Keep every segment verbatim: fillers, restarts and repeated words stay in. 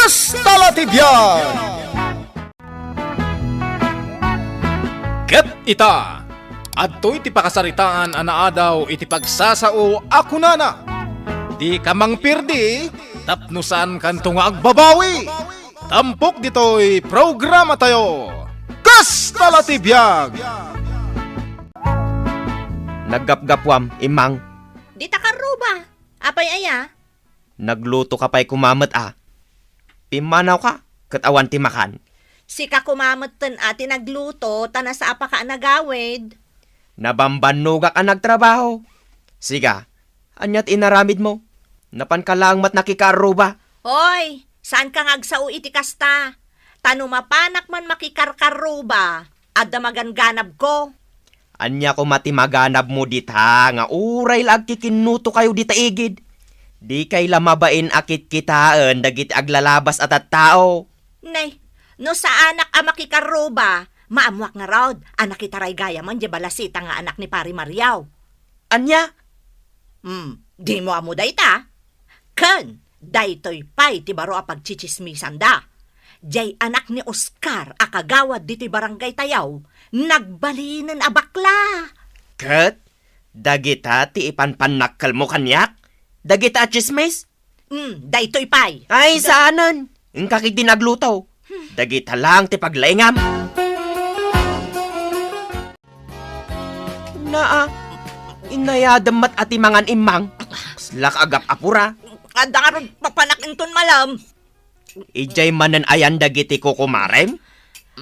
Kasta la ti biag! Ket ita, adtoy ti pakasaritaan a naadaw iti pagsasao a kunana, "Dika mangpirdi tapno saankanto nga agbabawi." Tampok ditoy programatayo, Kasta la ti biag! Naggapgapuam, Immang. Dita karruba. Apay aya? Nagluto ka pay koma met a. Pimmanaw ka, ket awan ti makan. Sika koma metten a ti nagluto, ta nasaapa ka a nagawid. Nabambannogak a nagtrabaho. Siga, ania ti inaramidmo? Napan ka laeng met nakikarruba? Hoy, saan ka nga agsao iti kasta? Ta no mapanak man makikarkarruba, adda maganganabko. Ania koma ti maganabmo dita nga uray la agkikinnuto kayo dita igid? Dikay la mabain a kitkitaen dagiti aglalabas a tattao. Nay, no saanak a makikarruba, maammoak ngarud a nakitaray gayamen diay balasita nga anak ni Pari Mario. Ania? Hmm, dimo ammo dayta? Ken, daytoy pay ti baro a pagtsitsismisanda. Diay anak ni Oscar a kagawad ditoy barangaytayo, nagbalinen a bakla. Ket, dagita ti ipanpannakkelmo kaniak? Dagita a tsismis? Hmm, daytoy pay. Ay, da- saanen. Inka ketdi nagluto. Hmm. Dagita laeng ti paglaingam. Naa, inayadem met a ti mangan, Immang. Kaslak agap-apura. Adda ngarud papanak inton malem. Idiay manen ayan dagiti kukumarem?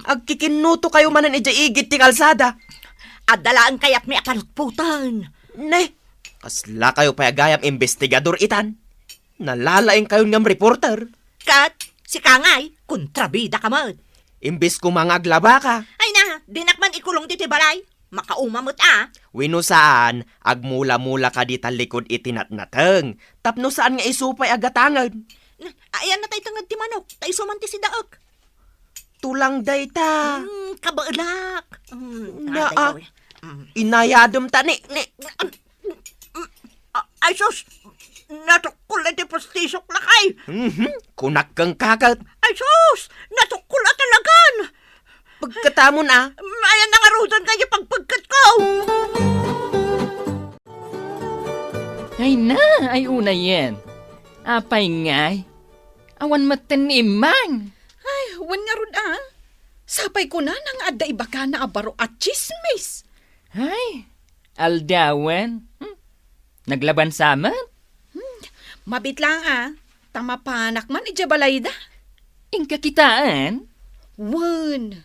Agkikinnuto kayo manen idiay igid ti kalsada. Adda laeng kayatmi a palutpoten. Ne, kasla kayo pay a gayam imbestigador itan. Nalalaing kayon ngem reporter. Ket, sika ngay, kontrabida ka met. Imbes koma nga aglaba ka. Ay na, dinak man ikulong ditoy balay. Makauma met a. Wenno saan, agmula-mula ka dita likud iti natnateng. Tapno saan nga isu pay a gatangen. Na, ayan na tay tenged ti manok, ta isu man ti sidaek. Tulang dayta. Hmm, kabaelak. Hmm, Naa, aday, aday. Hmm. Inayadem ta ni, ni. Ah, ay sus! Natukkol iti pustisok, lakay! Mhm, kunak kenka ket. Ay sus! Natukkol a talagan! Pagkatamon a. Ayan na ngaruden nga iti pagpagkatko! Ay na, ay unayen. Apay ngay? Awan metten ni Immang. Ay, wen ngarud a. Sapay kunana nga adda ibagana a baro a tsismis. Ay, aldawen. Hmm. Naglabansa met? Hmm. Mabit laeng a, ta mapanak man idiay balayda. Inka kitaen? Wen.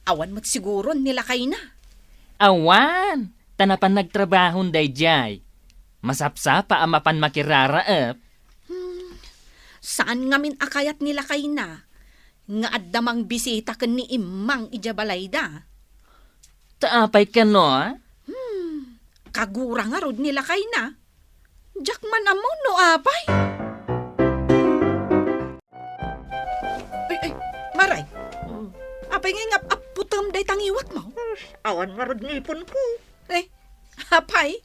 Awan met siguron ni lakayna. Awan, ta napan nagtrabahon daydiay. Masapsapa a mapan makiraraep. Hmm. Saan ngamin a kayat ni lakayna nga adda mangbisita ken ni Immang idiay balayda. Ta apay kano, a? Hmm, kagura ngarud ni lakayna. Diak man ammo no apay. Ay, ay, Maray. Hmm. Apay nga ingap-apputem dayta ngiwatmo? Awan ngarud ngipenko. Eh, apay?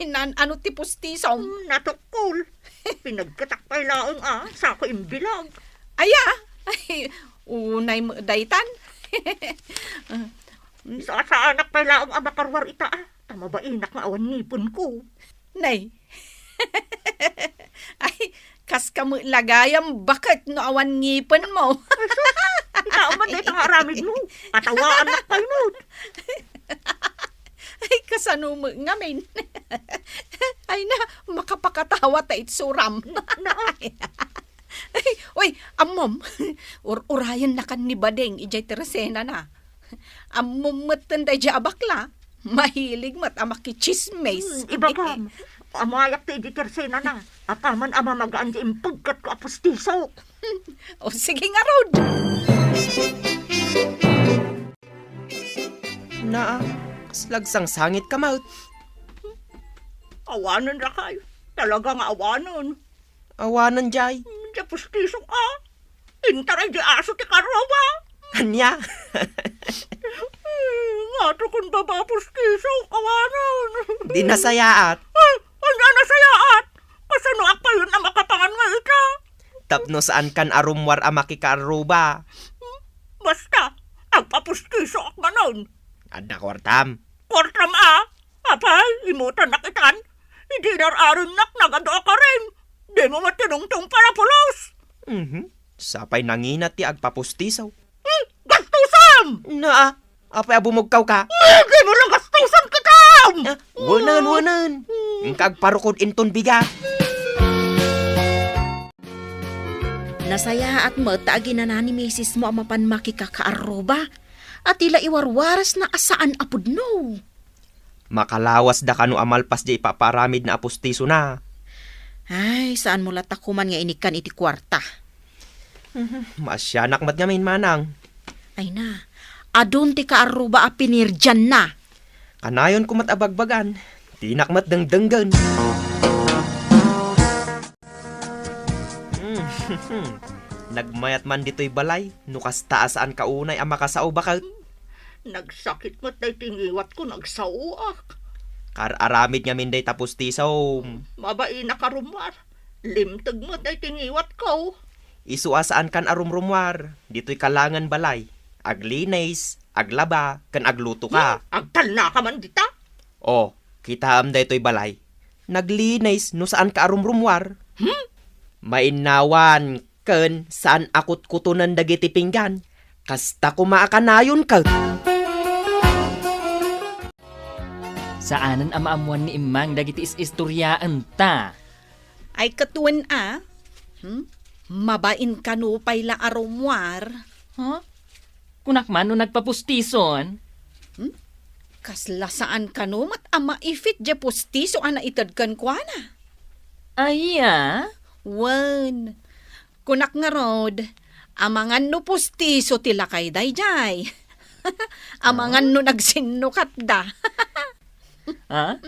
Naan-ano ti pustisom? Hmm, natukkol. Pinagkatak pay laeng a, sako imbilag. Aya? Ay, unay met daytan. Sasaanak pay laeng a makaruar ita a, ta mabainak nga awan ngipenko. Nay. Ay, kaska met la gayam baket no awan ngipenmo. Ay, sus! Itaem man dayta nga aramidmo. Katawaannak pay met. Ay, kasano met ngamin? Ay na, makapakatawa ta itsuram. Na, na. Ay, uy, ammom, ur-urayennakan ni Bading idiay tersenana. Ammom metten daydiay a bakla, mahilig met a makitsismis. Hmm, ibagam, amayak ti idi tersenana. Apaman a mamagaan ti impegkatko a pustisok. O, sige ngarud. Naa, kasla agsangsangit ka met. Awanen, lakay. Talaga nga awanen. Awanen, jay. Hmm, diay pustisok a. Intaray di aso ti karruba. Ania? Hmm, ngato kun baba pustisok, awanen. Di nasayaat. Ah, ania nasayaat? Kasano ak payen a makapangan nga ita? Tapno saankan a rummuar a makikaarruba. Basta, agpapustisoak manen. Adda kuartam? Kuartam a? Apay, imutannak itan. Idi nar-arinnak nagadu a karim. Dimo met tinungtong para pulos. Mhm. Sapay nangina ti agpapustiso. Hmm, gastusam! Na, apay a bumugkawka? Dimo la gastusam kitam! Ah, wanan, wanan. Inka agparukod inton bigat. Nasayaat met ta aginana ni misis mo a mapan makikakaarruba, a ti la iwarwarasna a saan a pudno. Makalawas da kano a malpas di ipapaaramidna a pustisona. Ay, saan mo la ta kuman nga inikkan iti kuarta. Maasianak met ngamin, manang. Ay na, adun ti kaarruba a pinirdianna. Kanayon ko met a bagbagan, dinak met dengdenggen. Nagmayat man ditoy balay, no kasta a saanka unay a makasao baket. Nagsakit met daytoy ngiwatko, nagsaoak. Kar-aramid ngamin dayta pustisom. Mabainak a rummuar. Limteg met daytoy ngiwatko. Isu a saankan a rumrummuar, ditoy kalangen balay. Aglinis, aglaba, ken agluto ka. Hmm, agtalna ka man dita? Oh, kitaem daytoy balay. Naglinis no saanka a rumrummuar. Hmm? Mainnawan ken saan a kutkutonen dagiti pinggan. Kasta koma a kanayon ket. Saanen a maammuan ni Immang dagiti is-istoriaenta. Ay, ket wen a? Hmm? Mabain kano pay la a rummuar? Huh? Kunak man no nagpapustison? Hmm? Kasla saan kano met a maifit diay pustiso a naited kenkuana? Aya? Wen, kunak ngarud, amangan no pustiso ti lakay daydiay. Amangan no nagsinnukatda. Ah?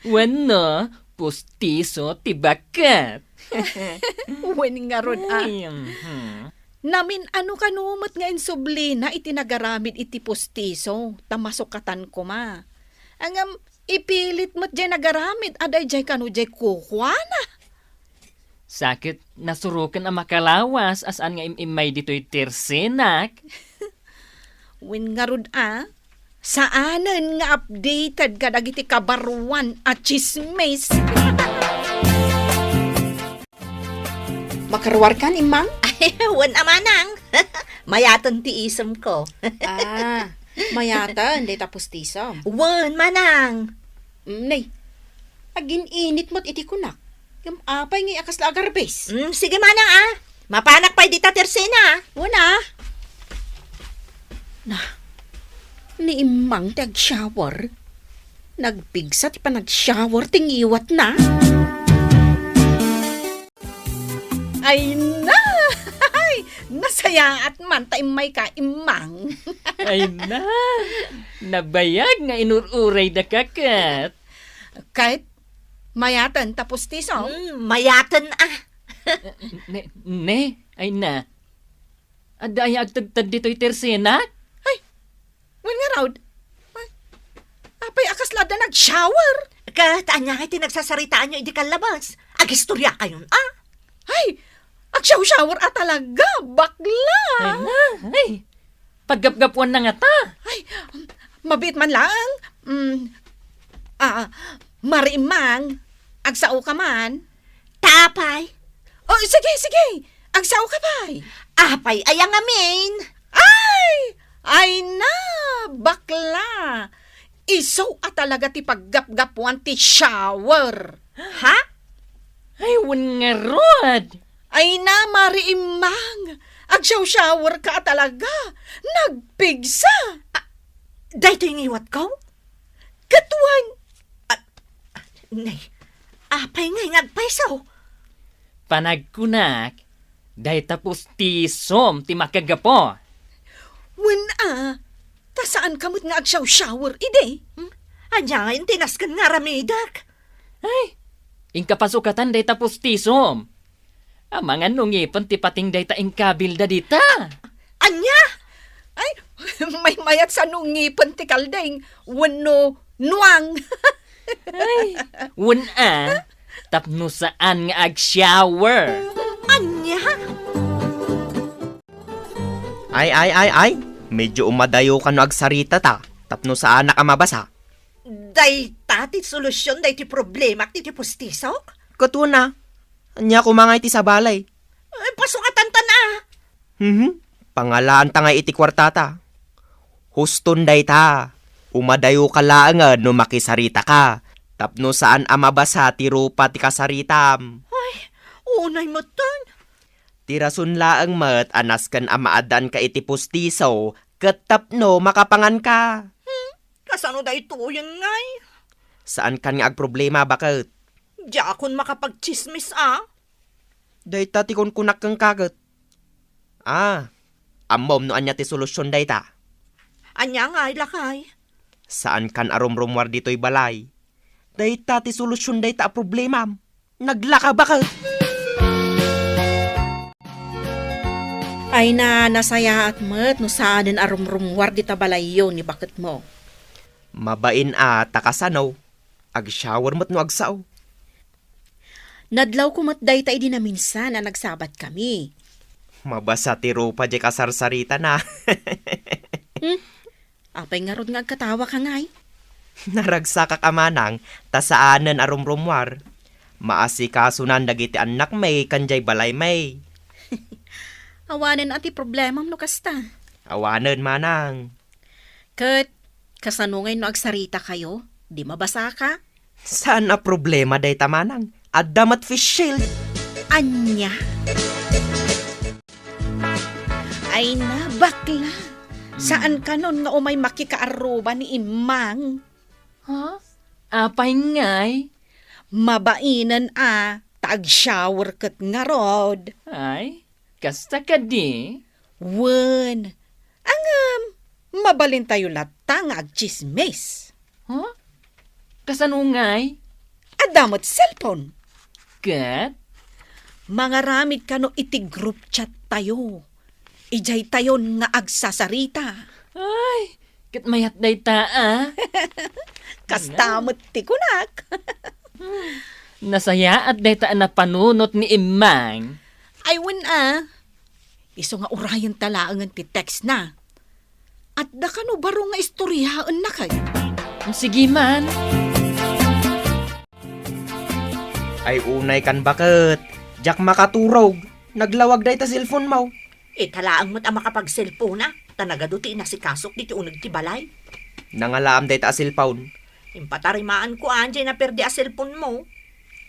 Wenno, pustiso ti baket. Wen ngarud a. Ay, mhm. Namin-ano kano met nga insublina iti nagaramid iti pustiso, ta masukatan koma. Ngem, ipilit met diay nagaramid a daydiay kano diay kukuana. Saket nasuroken a makalawas a saan nga im-immay ditoy tersenak. Wen ngarud a, saanen nga updated kadagiti kabaruan a tsismis. Makaruarkan, Immang? Ay, wen a manang. Mayaten ti isemko. Ah, mayaten, dayta pustisom. Wen, manang. Mm, nay, agin-init met iti kunak. Ngem apay ngay a kasla agarbis? Mm, sige, manang, a. Mapanak pay dita tersena, a. Wen a. Na, ni Immang ti agshower. Nagpigsa ti panagshower ti ngiwatna. Ay na! Ay, nasayaat man ta immayka, Immang. Ay na! Nabayag nga inur-urayda ka ket. Ket, mayaten ta pustiso? Mm, mayaten a. Ne, ne, ay na. Adda aya agtedted ditoy tersenak? Ay, wen ngarud. Ay, apay a kasla adda nagshower? Ket ania ngay ti nagsasaritaanyo idi kallabas? Agistoriakayon a? Ay, agshower a talaga, bakla! Ay na, ay. Paggapgapuanna ngata. Ay, mabiit man laeng. Mm, ah, Mari Immang, agsao ka man? Ta apay? Oh, sige, sige. Agsao ka pay. Apay aya ngamin? Ay! Ay na, bakla! Isu a talaga ti paggapgapuan ti shower. Ha? Ay, wen ngarud! Ay na, Mari Immang! Agshower ka a talaga! Nagpigsa! Ah, daytoy ngiwatko? Ket wen, ah, nay, apay ngay nga agpayso? Panagkunak, dayta pustisom ti makagapu. Wen a, ta saanka met nga agshower idi? Hmm? Ania ngay ti nasken nga aramidek? Ay, inka pasukatan dayta pustisom. Amangan no ngipen ti pating dayta inkabilda dita. Ania? Ay, maymayat sano ngipen ti kalding wenno nuang. Ay, wen a, tapno saan nga agshower. Ania? Ay, ay, ay, ay! Medyo umadayo kano agsarita ta, tapno saanak a mabasa. Dayta ti solusyon daytoy problemak iti pustisok? Ket wen a, ania koma ngay ti sabali? Eh, pasungatantan a. Mhm. Pangalaanta ngay iti kuartata. Huston dayta. Umadayoka laengen no makisaritaka. Tapno saan a mabasa ti rupa ti kasaritam. Ay, unay metten. Ti rason laeng met a nasken a maaddaanka iti pustiso ket tapno makapanganka. Hmm, kasano daytoyen ngay? Saankan nga agproblema, baket. Diakon makapagtsismis a. Dayta ti kunkunak kenka ket. Ah, ammom no ania ti solusyon dayta? Ania ngay, lakay? Saankan a rumrumuar ditoy balay. Dayta ti solusyon dayta a problemam. Naglaka, baket! Ay na, nasayaat met no saanen a rumrumuar dita balayyo ni baketmo. Mabain a ta kasano. Ag-shower met no agsao. Nadlawko met dayta idi naminsan a nagsabatkami. Mabasa ti rupa diay kasarsaritana. Hmm? Apay ngarud nga agkatawaka ngay? Naragsakak a manang, ta saanen a rumrumuar. Maasikasonan dagiti annakmi ken diay balaymi. Awanen a ti problemam no kasta. Awanen, manang. Ket, kasano ngay no agsaritakayo? Di mabasaka? Saan a problema dayta, manang. Adda met face shield. Ania? Ay na, bakla. Hmm. Saan kanon nga umay makikaarruba ni Immang? Ha? Apay ngay? Mabainen a, ta ag-shower ket ngarud. Ay, kasta kadi? Wen. Ngem, mabalintayo latta nga agtsismis. Ha? Kasano ngay? Adda met cellphone. Ket? Mangaramid kano iti group chat tayo. Idiay tayon nga agsasarita. Ay, ket mayat dayta, a. Kasta met ti kunak. Nasayaat dayta a napanunot ni Immang. Ay, wen a. Isu nga urayenta laengen ti text na. Adda kano baro nga istoryaenna kay? Sige man. Ay, unay kan baket. Diak makaturog. Naglawag dayta cellphone mo. Ita laeng met a makapagselpona, ta nagadu ti inasikasok diti uneg ti balay. Nangalaam dayta a cellphone. Impatarimaanko a diay naperde a cellphone mo.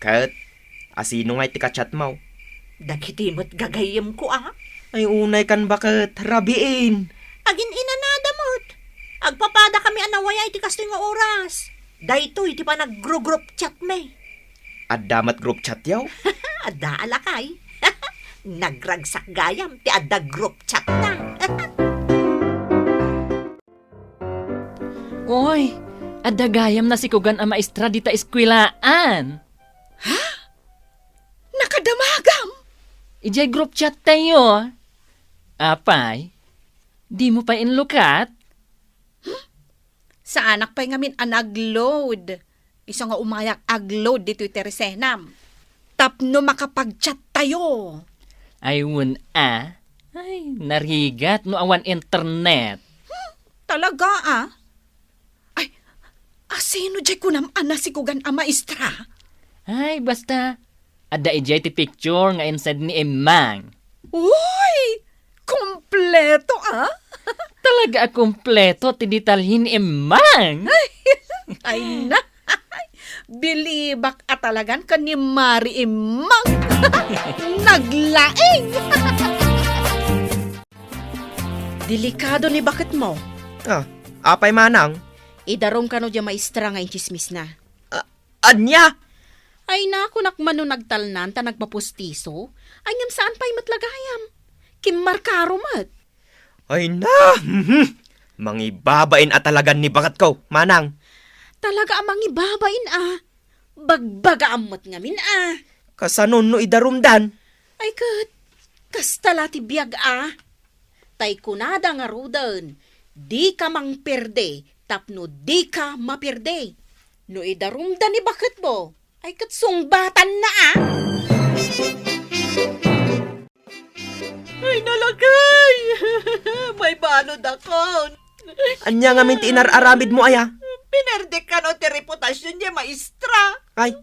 Ket, asino ngay ti ka-chat mo? Dagiti met gagayyemko a. Ay, unay kan baket, rabiin. Agin-inanada met. Agpapadakami a nawaya iti kastoy nga oras. Daytoy ti panag-group chat mi. Adda met group chat yo? Adda a lakay. Nagragsak gayam ti adda group chat na. Oy, adda gayam nasikugan a maestra dita eskuelaan. Ha? Nakadamagam? Idiay group chat tayo. Apay, di mo pay inlukat? Saanak pay ngamin a nag-load. Isu nga umayak ag-load ditoy ti resenam. Tapno makapag-chat tayo. Ay, wen a. Ay, narigat no awan internet. Hmm, talaga a. Ay, asino diay kunam a nasikugan a maestra? Ay, basta, adda idiay ti picture nga insend ni Immang. Uy! Kompleto, a? Talaga a kompleto ti detalye ni Immang. Ay, na. Bilibak a talagan ken ni Mari Immang. Naglaing! Delikado ni baketmo. Ah, apay manang? Idarum kano diay maestra nga intsismisna. Ah, ania? Ay, nakunak man no nagtalnan ta nagpapustiso. Ay, ngem saan pay met la gayam. Kimmarkaro met. Ay na! Mhm. Mangibabain a talagan ni baketko, manang. Talaga a mangibabain a. Bagbagaam met ngamin a. Kasano no idarumdan? Ay ket, kasta la ti biag a. Tay kunada ngaruden, dika mangperde tapno dika maperde. No idarumda ni baketmo, ay ket sungbatanna a. Ay, nalakay! Ano dakon? Ania ngamin ti inar-aramidmo aya? Pinerdek kano ti reputasion diay maestra. Ay,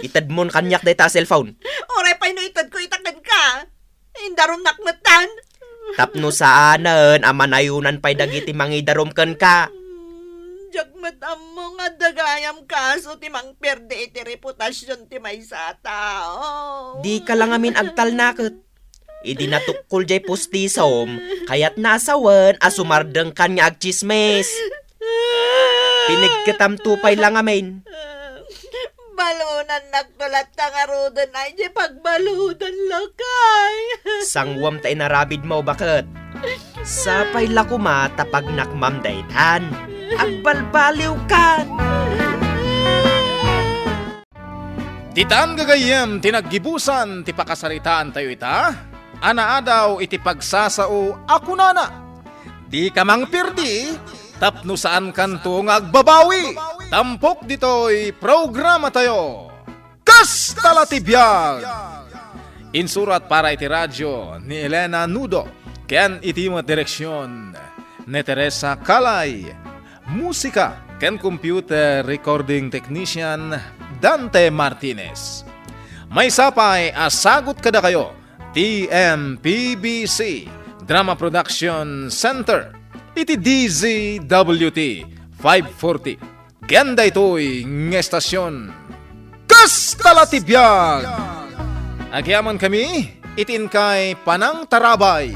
itedmon kaniak dayta a cellphone. Uray pay no itedko ita kenka. Indarumnak metten. Tapno saanen a manayonan pay dagiti mangidarum kenka. Hmm, diak met ammo nga adda gayam kaso ti mangperde iti reputasion ti maysa a tao. Dika la ngamin agtalnaket. Idi natukkol diay pustisom, kayatna a sawen a sumardengkan nga agtsismis. Pinigketamto pay la ngamin. Balonannakto latta ngaruden ay diay pagbaludan, lakay. Sanguam ta inaramidmo, baket. Sapay la koma ta pagnakmam daytan. Agbalbaliwkan. Ditan gagayyem ti naggibusan ti pakasaritaantayo ita, a naadaw iti pagsasao a kunana, "Dika mangpirdi, tapno saankanto nga agbabawi." Tampok ditoy programatayo, Kasta la ti Biag! Insurat para iti radio ni Elena Nudo, ken iti met direksion ni Teresa Calay. Musika ken computer recording technician, Dante Martinez. Maysa pay a sagut kadakayo, T M P B C Drama Production Center, iti D Z W T five forty. Ken daytoy nga estasion, Kasta la ti Biag! Agyamankami iti inkay panangtarabay.